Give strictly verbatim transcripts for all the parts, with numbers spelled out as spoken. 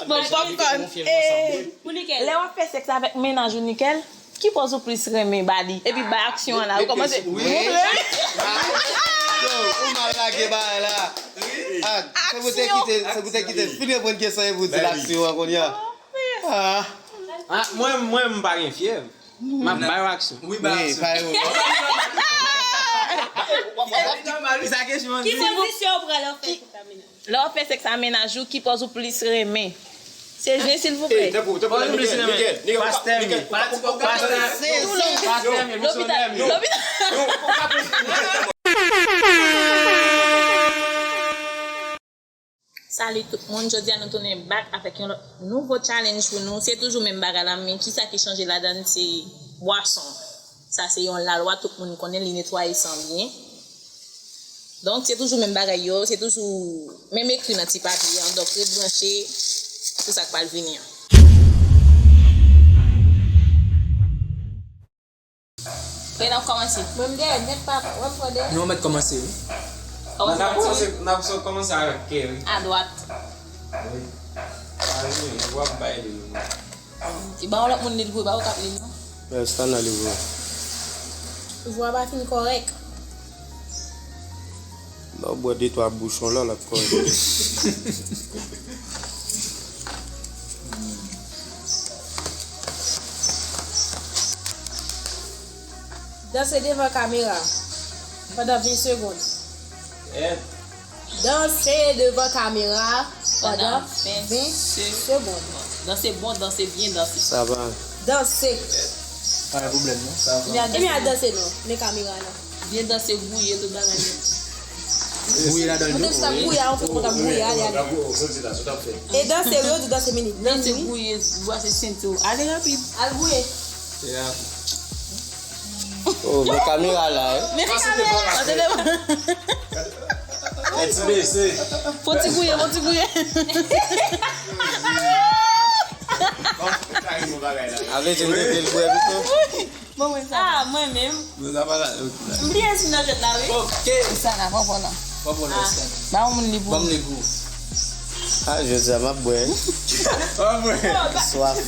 Bon, Popcorn, eh, lè w ap fè sèks avèk mennaj ou, Nickel, ki pòz ou plis renmen ba li? Epi bay aksyon an la, ou kòmanse. Wi. Yo, ou mal lage bagay la. Ah, se pou te kite, se pou te kite fin reponn kesyon epi w di l aksyon an kounye a. Ah. Ah, mwen, mwen, m pa gen fyèv. M ap ba yo aksyon. Wi, ba aksyon. Sa kesyon an di. Ki pozisyon w pran lè w fè sèks a mennaj? Lè w ap fè sèks a mennaj ou, ki pòz ou plis renmen? Sezi, silvouplè. Pòz ou plis renmen? Pastè Emile. Pastè Emile. Lopital. Lopital. Salut tout moun, jodi a nou tounen back avèk yon lòt nouvo challenge pou nou. Se toujou menm bagay la, men kisa ki chanje ladan l, se bwason. Sa se yon lalwa, tout moun konnen li netwaye san byen. Donk, se toujou menm bagay yo, se toujou menm ekri nan ti papye an. Donk, ret branche pou sa k pral vini an. Prè, n ap kòmanse. Mwen, m dèyè nèt, papa. Wè m pran dèyè. Nou mèt kòmanse, wi. N ap kòmanse, n ap kòmanse avèk Kerry. Adwat. Wi. Alvin, w ap bay li. Li ba yon lòt moun li l vre, ba ou k ap li l non. Stana li vre. Vwa pa fin kòrèk. Lè w bwè de twa bouchon la, l ap kòrèk. Danse devan kamera pandan ven segonn. Danse devan kamera pandan ven segonn. Danse bon, danse byen, danse. Sa va. Danse. Pa gen pwoblèm non. Sa va. Ebyen al danse non, men kamera la. Byen danse, gouye, tout bagay nèt. Gouye ladan l tou. Mwen te jis ap gouye a, yon fòk mwen t ap gouye, ale, ale. E danse, yo di danse minit. Danse, gouye, bwase senti w. Ale rapid. Al gouye. Oh, men kamera la, eh. Men kamera. Tèt sou bese. Fò ti gouye, fò ti gouye. Avle di m te bwè pito. Bon, mwen sa. Ah, mwen menm. Mwen sa pa la, ok. M byen si nan jwèt la, wi. Ok. Sa la, pran pran la. Pran pran la, sa. Ba yon moun li pou. Ban m li pou. Ah, jodi a m ap bwè. Pran pran. Swaf.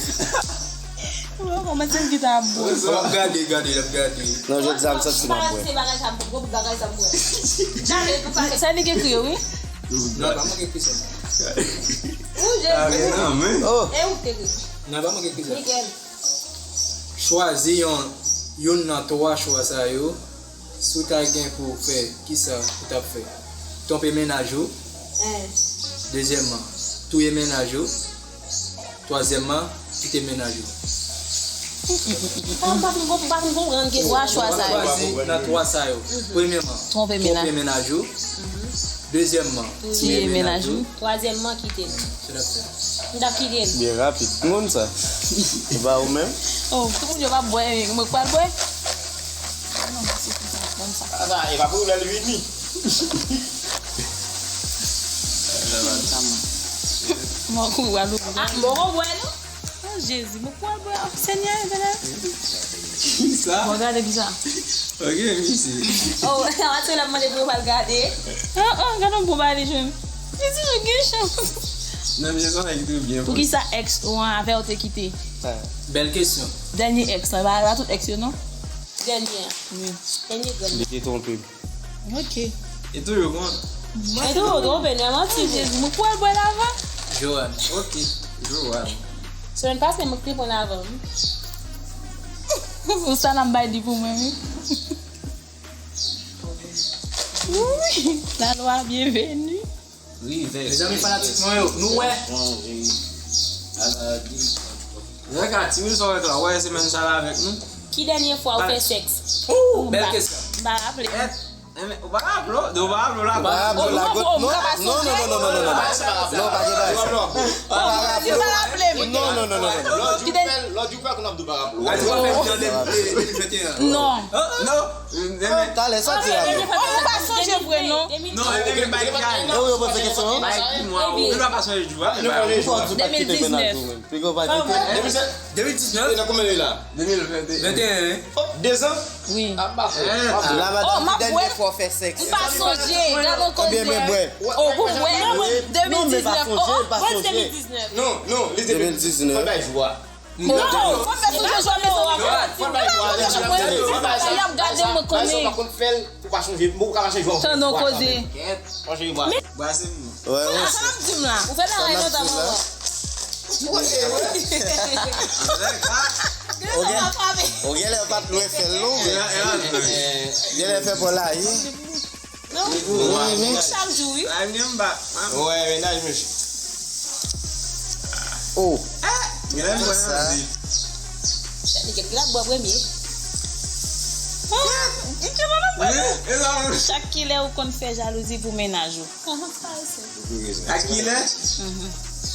Mwen kòmanse m gentan ap bwè. L ap gade, gade, l ap gade. Non, jodi a m santi m ap bwè. Se bagay sa, m poko bagay sa m bwè. Sa li k ekri yo, wi. Non, pa manke ekri sa. Ou je. Oh. E ou k te ekri. Non, pa manke ekri sa. Nickel. Chwazi yon, youn nan twa chwa sa yo. Si w ta gen pou w fè, kisa ou t ap fè? Twonpe mennaj ou. Dezyèmman, touye mennaj ou. Twazyèmman, kite mennaj ou. Sa m pa fin konp-, m pa fin konprann kesyon. Twa chwa sa yo. Chwazi nan twa sa yo. Premyèman, twonpe mennaj ou. Dezyèmman, touye mennaj ou. Twazyèmman, kite l. Sa w t ap fè? M t ap kite l. Byen rapid. M konn sa. E ba ou menm? Oh, tout moun yo p ap bwè, mwen k pral bwè? Ah non, se konsa, konn sa. Ata, e pa pou lè l vini. Mwen kou a louvri. Ah, mwen konn bwè, non? Oh, Jezi, mwen kou a bwè. Senyè, Senyè. Kisa? Mwen gade kisa. Ok, mesi. Oh, sa va se l ap mande pou yo pral gade. Oh, oh, gade yon bon bagay li jwenn. Li di nou gen chans. Non, men se yon bagay ki te byen. Poukisa ex ou an avè w te kite? Bèl kesyon. Dènye ex lan, e pa, e pa tout ex yo, non? Dènye an. Wi. Dènye grenn. Li te twonpe m. Ok. E toujou konn. E toujou twonpe, non, manti. Jezi, mwen kou al bwè l avan. Joanne. Ok. Joanne. Semèn pase, mwen te pran l avan, wi. Pou sa, n ap bay li pou mwen, wi. Wi, la lwa byenveni. Mezanmi, fanatik mwen yo, nou wè. Rega, ti moun sa w wè la, w wè se menm sa la avèk nou. Ki dènye fwa ou fè sèks? Ou bèl kesyon. M pa raple. Ou pa raple, ou pa raple la. Ou pa raple la. Non, non, non, non, non, non, non. Non, pa gen bagay sa. Ou pa raple. Non, non, non, non, non. Lòt jou fè, lòt jou fè, kounye a m di w pa raple. Non. Non. Talè, sa di la, non. Ou pa sonje Prenon. Non, e, e, bay ki ane? E wi, yo poze kesyon an. Bay ki mwa? Ou pa pa sonje jou a, men bay. Ou pa di pa kite mennaj ou menm. Piga w pa kite. De mil diznèf? Nan konbyen li la? De mil venteyen. Venteyen, wi. Dezan? Wi. La madanm di dènye fwa w fè sèks. M pa sonje, gade yon koze. Ebyen, men bwè. Oh, pou bwè. De mil diznèf. Oh, oh, mwen de mil diznèf. Non, non, li de mil diznèf. Fò bay jou a. Non, fò fè sou jwe mezanmi. Fò bay jou a. Y ap gade mwen konnen. Ou pa sonje, ou ka pa sonje jou a. Tann yon koze. Bwè se m. Wè, wè. Sa m di m la. Ou fè bagay lontan, manman. Ou genlè pa t lwen fè l non. Genlè fè pa w la ye. Non. Chak jou, wi. Wè, mennaj mesye. Oh. Genlè m pran anvi. Chak nèg la bwè premye. Chak kilè ou konn fè jalouzi pou mennaj ou? Ak kilè?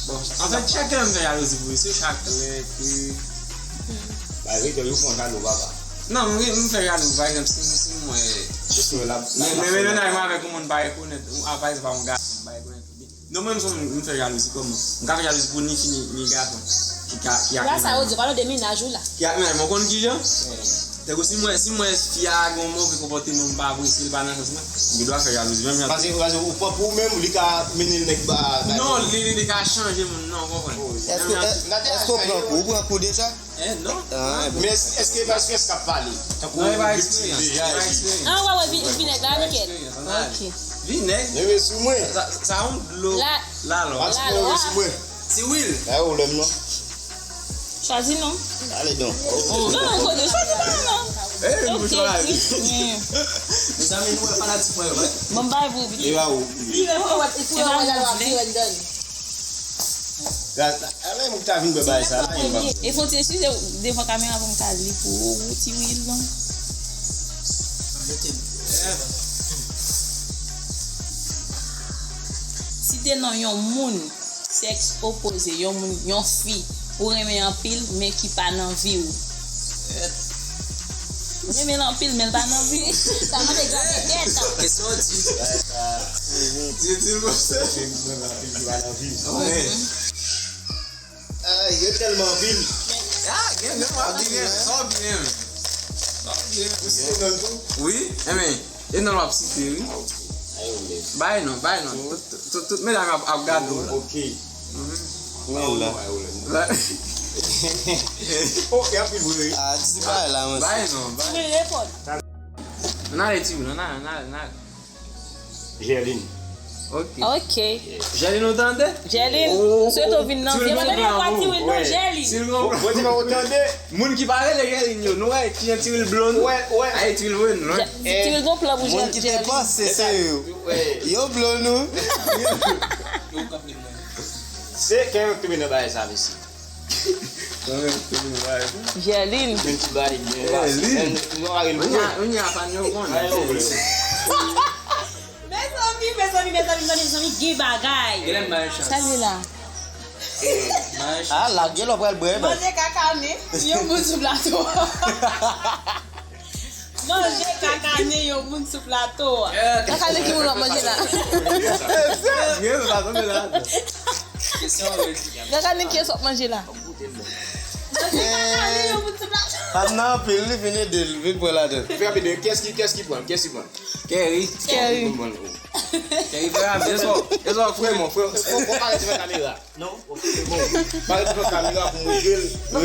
Bon, anfèt, chak lè m fè jalouzi pou misye, chak lè ke. Ba, rete, yo fè w jalou, papa. Non, m, m fè jalou, pa egzanp, si, si m wè. Men, men, men, mennaj mwen avèk yon moun pa rekonèt, ou, a, pa egzanp, yon gason pa rekonèt. Non, mwen, m, m fè jalouzi kòman? M ka fè jalouzi pou ni fi, ni, ni gason. Ki ka, ki ak mennaj mwen. Ki ak mennaj mwen, ou konn kijan? Tankou si mwen, si mwen fi a gen yon move konpòteman, m pa apresye l, pa nan sans mwen, m gen dwa fè jalouzi menm jan. Paske, paske ou pran pou ou menm, li ka mennen nèg ba, ba. Non, li, li, li ka chanje moun nan, ou konprann? Èske, èske ou pran kou? Ou pran kou deja? Eh, non. Men èske, èske, èske, èske ap pale? Tankou non, e pa eksperyans, e pa eksperyans. Ah, wè, wè, vi-, vinèg la, Mikel. Ok. Vinèg? Men, men, sou mwen. Sa, sa yon dlo. La, lalwa. Lalwa. Sou mwen. Tiwil. Ba yo lè m non. Chwazi non. Ale don. Non, non, kote chwazi pa non. Eh, nou chwazi. Mezanmi, nou wè fanatik mwen yo, wi. Bon, bay pou ou. E ba ou. Li wè, wè, wè, e pou wè, wè, wè, wè, wè, wè. Alè, mwen ta vin bwè bagay sa. E fon ti eskize devan kamera pou m ka li pou ou, Tiwil non. Si te non yon moun. Sèks opoze, yon moun, yon fi ou renmen anpil, men ki pa nan vi w. Ou renmen l anpil, men l pa nan vi w. Sa mande grate tèt. Kesyon di. Di, di l, monchè. Ou renmen anpil, ki pa nan vi w. Wi. Ah, yo tèlman anpil. Ah, gen, gen, w ap di gen, sa w ap di gen. Sa w ap di gen. Ou site non l tou? Wi, enben. E non, w ap site, wi. Bay non, bay non. Tout, tout, tout medam ap, ap gade w la. Ok. Mwen la. Oh, y ap vin vre. Ah, ti bagay la, mwen. Bay non, bay. Ann ale, ti moun, ann ale, ann ale, ann ale. Gerline. Ok. Ok. Jèlin, ou tande? Jèlin, m swete w vin nan vi m. Mwen pa di w non, Jèlin. Mwen di w tande. Moun ki pa rele Jèlin yo, nou wè kijan Tiwil blo nou? Wè, wè. Ay, Tiwil vre nou, hein? Tiwil gon plan pou Jèlin. Moun ki te panse se yo. Yo blo nou. Se kè yo k tonbe nan bagay sa, mesye. Jèlin. Jèlin. Kounye a, kounye a, pa n yo konnen. Mezanmi, mezanmi, mezanmi, mezanmi, mezanmi, gen bagay. Salye la. Ah, la, gen lè w pral bwè, men. Manje kaka nen, yon moun sou plato. Manje kaka nen, yon moun sou plato. Kaka nen ki moun w ap manje la? Kaka nen kiyès w ap manje la? Manje kaka nen, yon moun sou plato. Pa t nan anpil, li vin ede l, vin pran ladan. Fè rapid, kiyès ki, kiyès ki pran? Kiyès ki pran? Kèri. Kèri. Kèri, frè, e sa, e sa, frè, mon frè, fò, fò parèt devan kamera. Non, fò parèt devan kamera pou montre l. Non,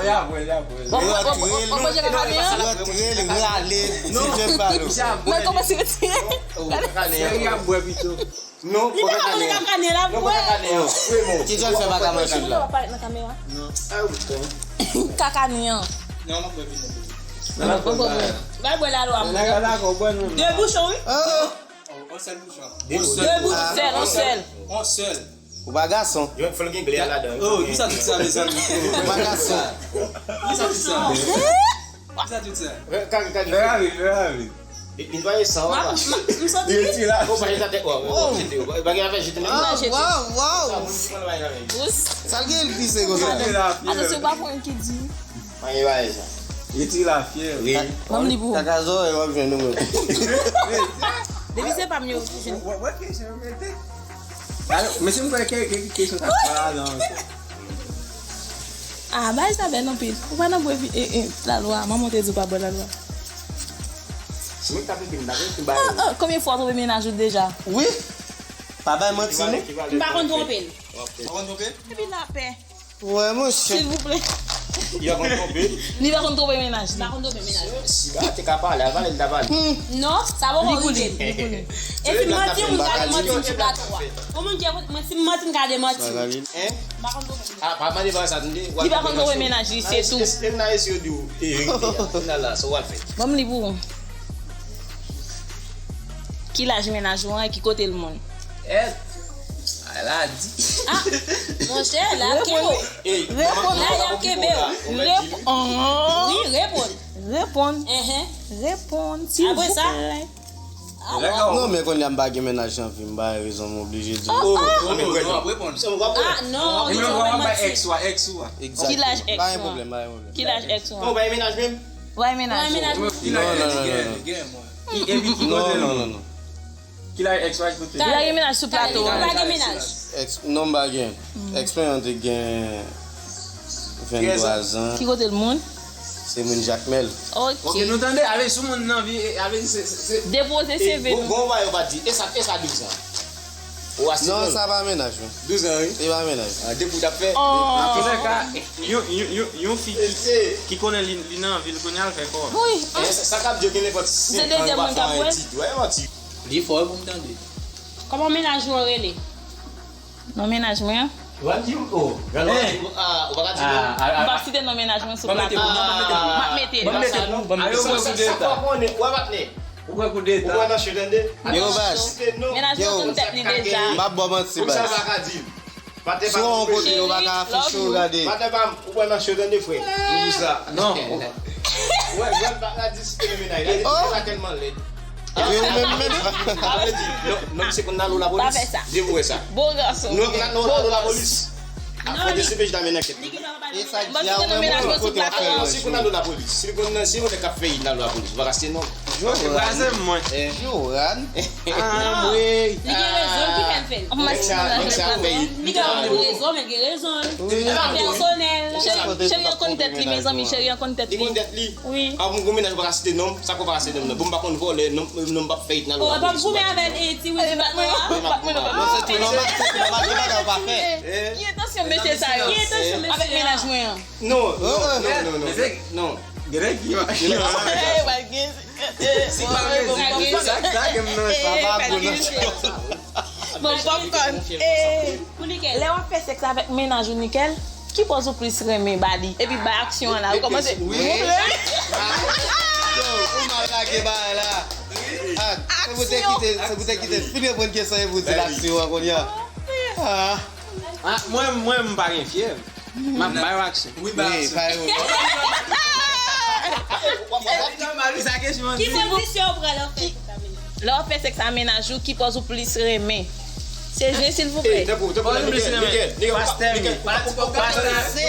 y a vwè, y a vwè. Bon, bon, bon, bon, bon, bon, bon, bon, bon, bon. Rantre l, rale, ti djèm balo. Mwen kòmanse retire. Kèri ap bwè pito. Non, li pa ka vle kaka nen la, non, bwè. Ki jan l fè pa ka manje l la? Kaka nen an. Non, m ap bwè pito. Bay bwè la lwa. De bouchon, wi. On sèl bouchon. De bouchon. On sèl, on sèl. On sèl. Ou pa gason. Yo, fò l gen glè a ladan. Oh, kisa tout sa, mezanmi? Ou pa gason. Kisa tout sa? Kisa tout sa? Fè rapid, fè rapid. Li netwaye san, papa. M santi li. Ou pa jete atè, oh, jete, bagay la fè jete menm. Oh, wow, wow. Sa l gen l pise konsa. Atò, se ou pa konn ki di. Mwen gen bagay sa. Retire lafyèv. Wi. Ban m li pou ou. Kaka zòrèy w ap jwenn ou menm. Depi se pa m yo, ou jwenn. Wè, wè, kesyon yo mete. Alo, mesye, m kwè ke, ke, kesyon sa pa la, non. Ah, bagay sa bèl anpil. Ou pa nan bwè vi-, eh, eh, lalwa. Manman te di w pa bwè lalwa. Mwen k ap epi m pa konn ki bagay. Oh, oh, konbyen fwa w twonpe mennaj ou deja? Wi. Pa bay manti, non. M pa konn twonpe l. Ou pa konn twonpe? Epi lapè. Wè, monchè. Silvouplè. Li pa konn twonpe? Li pa konn twonpe mennaj li. Li pa konn twonpe mennaj li. Si ba te ka pale, al pale, li ta pale. Non, sa poko rive m. Li konnen. E si m manti, m gade manti m sou plato a. Yon moun di, mwen, si m manti, m gade manti m. Hein? M pa konn twonpe. Ah, pa mande bagay sa, tande. Li pa konn twonpe mennaj li, se tou. Èske n a eseye di w, e, verite a? N a la, sa w al fè. Ban m li pou ou. Ki laj mennaj ou an e ki kote l moun? Et, ala di. Ah, monchè, la kenbe w. Ey, manman, manman pa poko pran la. Reponn. Wi, reponn. Reponn. Enhen. Reponn, silvouplè. Apre sa? Ah, bon. Non, men kounye a m pa gen mennaj nan vi m, m pa gen rezon, m oblije di. Oh, oh, oh, non, ap reponn. Ah, non, li di w bay manti. Ex ou a, ex ou a. Ki laj ex ou an? Pa gen pwoblèm, pa gen pwoblèm. Ki laj ex ou an? Bon, bay mennaj menm? Bay mennaj ou. Bay mennaj ou. Non, non, non, non, non. Ki, epi ki kote l? Non, non, non, non. Ki laj ex ou a, ki kote? Li lage mennaj sou plato a. Li lage mennaj. Ex, non, m pa gen. Ex mwen an te gen venntwa zan. Ki kote l moun? Se moun Jakmèl. Ok. Ok, nou tande, ale sou moun nan vi, ale se, se, se. Depoze se ve nou. Bon, bon, yo pa di, e sa, e sa douz an. Ou a non, sa pa mennaj, wi. Douz an, wi. E pa mennaj. Ah, depi w t ap fè. An tou lè ka, yon, yon, yon, yon fi ki, ki konnen li, li nan vi l kounye a, l fè kò. Wi. E sa, sa k ap di yo gen nenpòt senk an, yo pa fè anyen ditou. Wè, yon ti. Li fò pou m tande. Kòman mennaj ou an rele? Non, mennaj mwen an? Ou pa di, oh, grann ou pa di, ah, ou pa ka di non. M p ap site non mennaj mwen sou plato. M ap mete l. Ban m mete l, non, ban m mete l. Sa fò konnen, wè, patnè. Ou pran koudeta. Ou pran nan cho, tande. Yo, baz. Mennaj mwen konn tèt li deja. M p ap ba w manti, baz. Sa pa ka di. Si w yon kote, yo pa ka afiche w, gade. Patnè pa m, ou pran nan cho, tande, frè. Di sa. Non. Wè, grann pa ka di site non mennaj. Li sa tèlman lèd. Men ou menm, menm. Sa vle di, non, non, se konn al lapolis. Pa fè sa. Di m wè sa. Bon gason. Non, non, non, al lapolis. Afò de se pej la mennen ankèt. E sa di a, wè mwen kote w ap fè lòj. Si konn al lapolis. Si konn nan, si yon nèg k ap fè it nan lapolis, ou pa ka site non. Joran. Kraze mwen. Joran. Ah, wi. Li gen rezon ki fè l fè l. Nèg sa, nèg sa fè it. Li gen rezon, men gen rezon. Pèsonèl. Cheri, cheri an konn tèt li, mezanmi, cheri an konn tèt li. Li konn tèt li. Wi. A, bon, gwo mennaj ou pa ka site non, sa k ou pa ka site non, bon, m pa konn vòlè, non, non, m p ap fè it nan lwa. Ou p ap goumen avè l, e, ti Willy Batman an? Non, non, non, non, non, se tou nòmal, se tou nòmal, gen bagay ou pa fè. Ki entansyon mesye sa yo? Ki entansyon mesye a? Avèk mennaj mwen an. Non, non, non, non, non, non. Gen nèg ki pa gen. Si pa gen, sa k ta gen m nan, sa pa bon nan. Bon, popcorn. Pou Nickel. Lè w ap fè sèks avèk mennaj ou, Nickel, ki pòz ou plis renmen ba li? Epi bay aksyon an la, ou kòmanse. Wi. Ou mal lage bagay la. Ah, se pou te kite, se pou te kite fin reponn kesyon epi w di l aksyon an kounye a. Ah. Ah, mwen, mwen, m pa gen fyèv. M ap ba yo aksyon. Wi, ba aksyon. Ki pozisyon w pran lè w fè sèks a mennaj? Lè w ap fè sèks a mennaj ou, ki pòz ou plis renmen? Se zen, silvouplè. Pòz ou plis renmen? Pastè, pastè, pastè,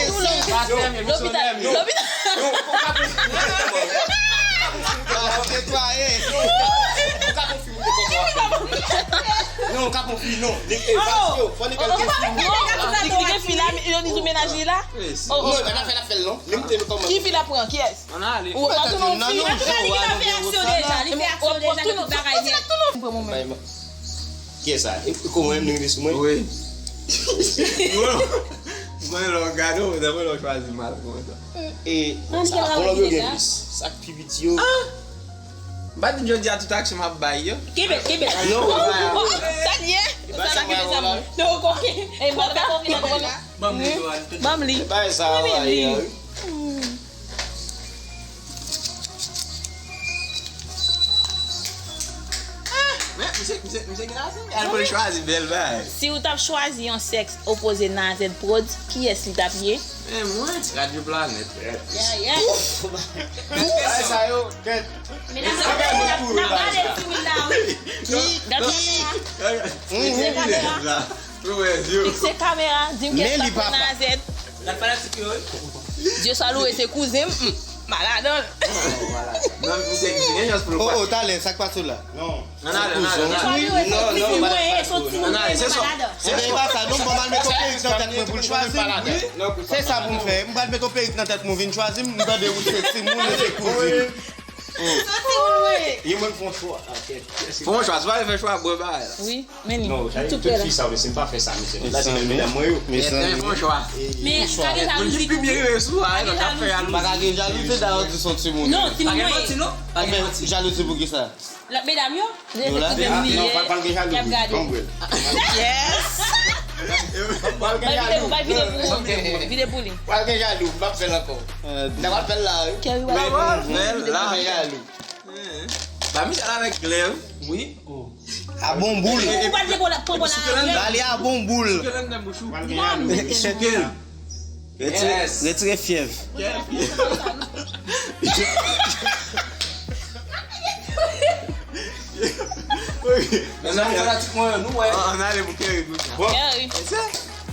lopital, lopital. Non, ou ka pran fi, non. Nèg, eh, baz yo, fò nèg al gen fi. Li, li gen fi la, yo di sou mennaj li la? Non, e pa nan fè l ap fè l, non. Li monte nou kòman. Ki fi l ap pran? Kiyès? Ou pa tou non fi. Li fè aksyon deja, li fè aksyon deja, li tout bagay nèt. Kiyès sa? E, e kòman menm li rive sou mwen? Wi. Mwen, lè w gade w, mwen, lè w chwazi mal konsa. E, sa, fò lòt yo gen plis. Sa k pi piti yo. M pa di jodi a tout aksyon m ap bay yo. Kenbe, kenbe. Non. Sa l ye? Sa l ye, sa moun. Non, koke. E, m pa koke nan koke la. Ban m li, ban m li. Bay sa, wi, wi. Men, misye, misye, misye gen ase. Al pou l chwazi bèl bagay. Si w t ap chwazi yon sèks opoze Nazèd Prodz, kiyès li t ap ye? Men mwen, Radyo Planèt. Yeah, yeah. Bagay sa yo, kèt. Men n ap gade, n ap gade ti Will la, wi. Gade kamera. Fikse kamera, di m kiyès k ap pran Nazèd. Dye swa louwe, se kouzen m. Malad. Non, misye, misye gen chans pou l. Oh, oh, talè, sa k pase la? Non. Ann ale, ann ale, ann ale. Non, non, non, non, se sòti moun mwen, se sòti moun mwen, pa ladan. Ebyen, e pa sa, non, m pral met yon perik nan tèt mwen pou l chwazi m, wi. Se sa pou m fè. M pral met yon perik nan tèt mwen, vin chwazi m, m tande ou se timoun, ou se kouzin. Sòti moun mwen. Yo, mwen fè yon chwa. Fè yon chwa, se pa fè chwa, bon bagay la. Wi. Men li, non, tout fi sa, se m pa fè sa, mesye. La, se menm medam mwen yo. Mezanmi. Bon chwa. Men, pa gen jalouzi pou ou. Moun ki pi byen rive sou a, lòt ap fè jalouzi. Pa ka gen jalouzi, dayè, di son timoun. Non, timoun mwen. Pa gen manti, non. Pa gen manti. Jalouzi pou ki sa? Lòt medam yo, yo la? Non, pa, pa gen jalouzi. Y ap gade. Yes! Pa gen jalouzi. Vide pou ou, vide pou li. Pa gen jalouzi, m ap fè l ankò. N ap fè l la, wi. Kè wi, pa gen jalouzi. Ba misye la avèk glè, wi. A bon boul. Ou pa t pran bon la. Ba li a bon boul. Souke l anndan bouch ou. Souke l. Retire, retire fyèv. Mezanmi, fanatik mwen yo, nou wè. Ann ale pou Kerry konsa. Bon.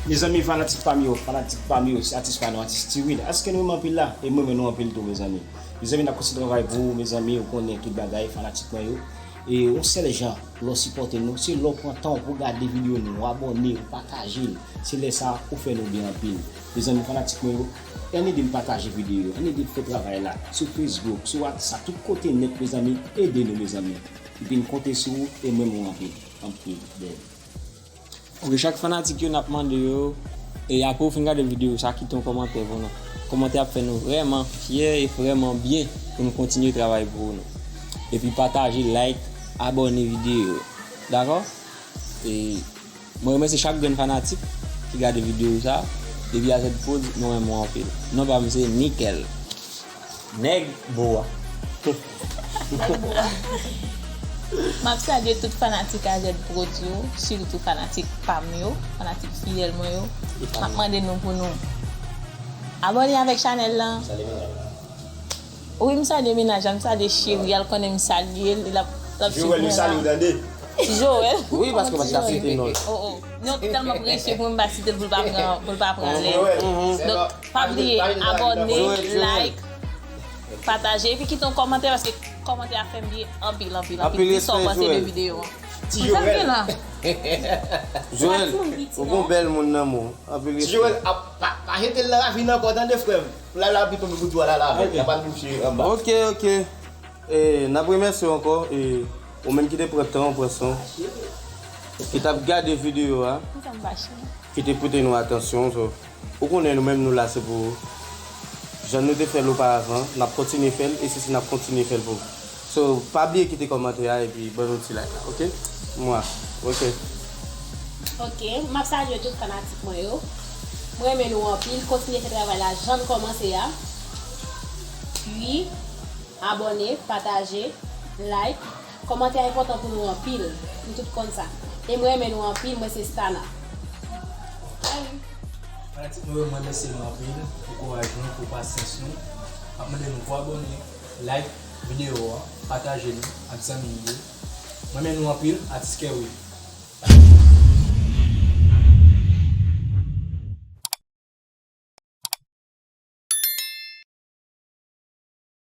Mezanmi, fanatik pa m yo, fanatik pa m yo, se atis pa nou, atis T-Wid. Èske nou renmen anpil la? E mwen, mwen nou anpil tou, mezanmi. Mezanmi, n ap kontinye travay pou ou, mezanmi, ou konnen tout bagay, fanatik mwen yo. E yon sèl jan pou w sipòte nou, se lè w pran tan w pou w gade videyo nou, w abòne, w pataje l. Se lè sa a ou fè nou byen anpil. Mezanmi, fanatik mwen yo, ann ede m pataje videyo yo, ann ede m fè travay la, sou Facebook, sou WhatsApp, tout kote nèt, mezanmi, ede nou, mezanmi. Epi n konte sou ou, e mwen, mwen anpil, anpil, bèl. Ok, chak fanatik yo n ap mande yo, e apre w fin gade videyo sa, kite yon kòmantè pou nou. Kòmantè ap fè nou vrèman fyè e vrèman byen pou nou kontinye travay pou nou. Epi pataje, like, abòne videyo yo. Dakò? E mwen remèsye chak grenn fanatik ki gade videyo sa. Depi A Z Prod, nou renmen w anpil. Non pa m se Nickel. Nèg bo a. M ap salye tout fanatik A Z Prod yo, sitou fanatik pa m yo, fanatik fidèl mwen yo. M ap mande nou pou nou abòne avèk chanèl lan. Wi, m salye mennaj la, m salye cheri a, l konnen m salye l, l ap, l ap swiv mwen la. Joël, m salye w tande. Ti Joël. Wi, paske w pa t ka site non l. Oh, oh. Non, tèlman presye pou m pa site l, pou l pa pran, pou l pa pran lè. Donk, pa bliye abòne, like, pataje, epi kite yon kòmantè, paske kòmantè a fè m byen anpil, anpil, anpil. Anpil respè, Joël. Kisa w panse de videyo an? Ti Joël. Joël, ou gon bèl moun nan men w. Anpil respè. Ti Joël, ap, pa, pa jete l nan ravin ankò, tande, frè m. La, la, pito m pou di w la, la, la, pa l bouche anba. Ok, ok. E, n ap remèsye w ankò, e, ou menm ki te pran tan w, pran san w, ki t ap gade videyo a, ki te pote nou atansyon, so, ou konnen nou menm nou la se pou ou. Jan nou te fè l oparavan, n ap kontinye fè l, e se si n ap kontinye fè l pou ou. So, pa bliye kite kòmantè a, epi ban nou ti like la, ok? Mwa, ok. Ok, m ap salye tout fanatik mwen yo. Mwen renmen nou anpil, kontinye fè travay la jan n kòmanse a. Pi, abòne, pataje, like. Kòmantè a enpòtan pou nou anpil. Nou tout konn sa. E mwen renmen nou anpil, mwen se Stana. Fanatik nou yo, mwen remèsye nou anpil pou kouraj nou, pou pasyans nou. M ap mande nou pou abòne, like videyo a, pataje l ak zanmi nou yo. Mwen renmen nou anpil, atis Kerry.